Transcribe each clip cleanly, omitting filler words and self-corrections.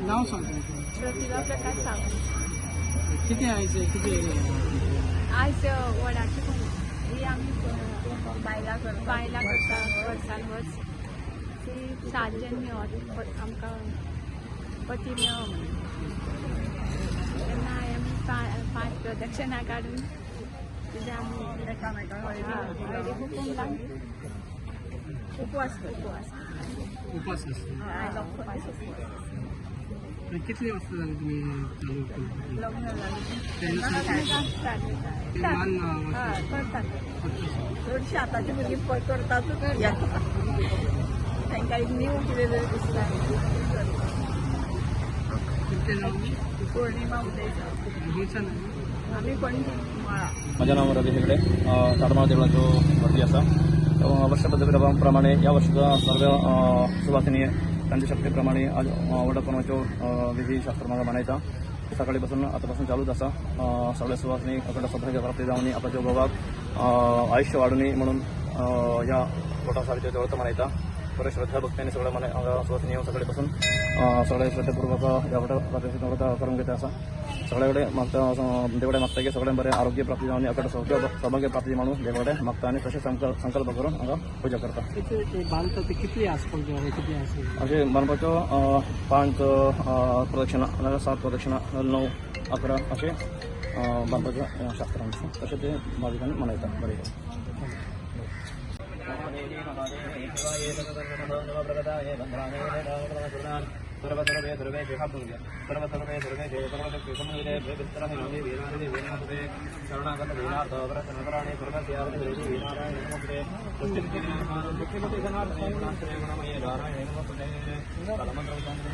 नाव सांग तुमचें. प्रतिभा प्रकाश सावंत. कितें आयज कितें? आयज वडाची ही आमी बायलां बायलां करता वर्सान वर्स. ती सात जन मेळत, आमकां पती मेळो म्हणून. तेन्ना आमी पांच प्रदक्षिणा काडून कितें आमी हळदी कुकूम लावन उपवास उपवास. उपास आसता? उपास उपवास. आनी कितले वर्सां जाली तुमी चालू केली? लग्न जालें. तेन्ना स्टार्ट. ते ल्हान हय, करतात. चडशी आतांची भुरगीं करतातूच. तांकां एक न्यू कितें तरी दिसता. तुमचें नाव? पौर्णिमा उदय सावंत. खंयच्यान? आमी पणजी मळा. म्हजें नाव रवी हेगडे. ताडमाळ देवळाचो वरती आसा. वर्ष पद्दती प्रमाणे ह्या वर्षाचा सर्व सुवासिनी तांच्या शक्तीप्रमाणे आज वटपौर्णिमेचो विधी शास्त्र म्हाका मनयता. सकाळीपासून आतांपासून चालूच आसा. सगळे सुवासिनी अखंड सौभाग्य प्राप्ती जावनी, आपल्या घोवाक आयुष्य वाडुनी म्हणून ह्या वटा सावित्रीचो व्रत मनयता. बरे श्रद्धा भक्तीने सगळे मना हांगा सुवासिनी येवन सकाळीपासून सगळे श्रद्धेपूर्वक ह्या वटा सावित्रीचो व्रत करून घेता आसा. सगळे कडेन मागता, देवा कडेन मागता की सगळ्यांक बरें आरोग्य प्राप्ती जावन अखंड सौभाग्य सौभाग्य प्राप्ती म्हणून देवा कडेन मागता आनी तशें संकल्प करून हांगा पुजा करता. कितले ते बांदता ते, कितली आसपाक जाय, कितली आसा? अशें बांदपाच्यो पांच प्रदक्षिणा नाजाल्यार सात प्रदक्षिणा, 9, 11 अशें बांदपाचें शास्त्रान आसा. तशें ते भाविकांनी मनयता बरें. सर्वसर्वे सर्वे सर्वसर्वे सर्वे जय सर्वशक्ति शरणागत सर्वस्यावति नारायण नमस्ते. गुणमये नारायण नमस्ते.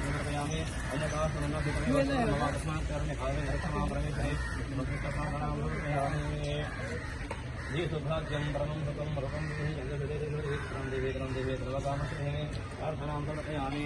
समर्पयामि. अन्यथा तस्मात् परमेश्वरे. सौभाग्यं परमं सुखं रसं देवी देवी सर्वकामसिद्धिः प्रार्थनां समर्पयामि.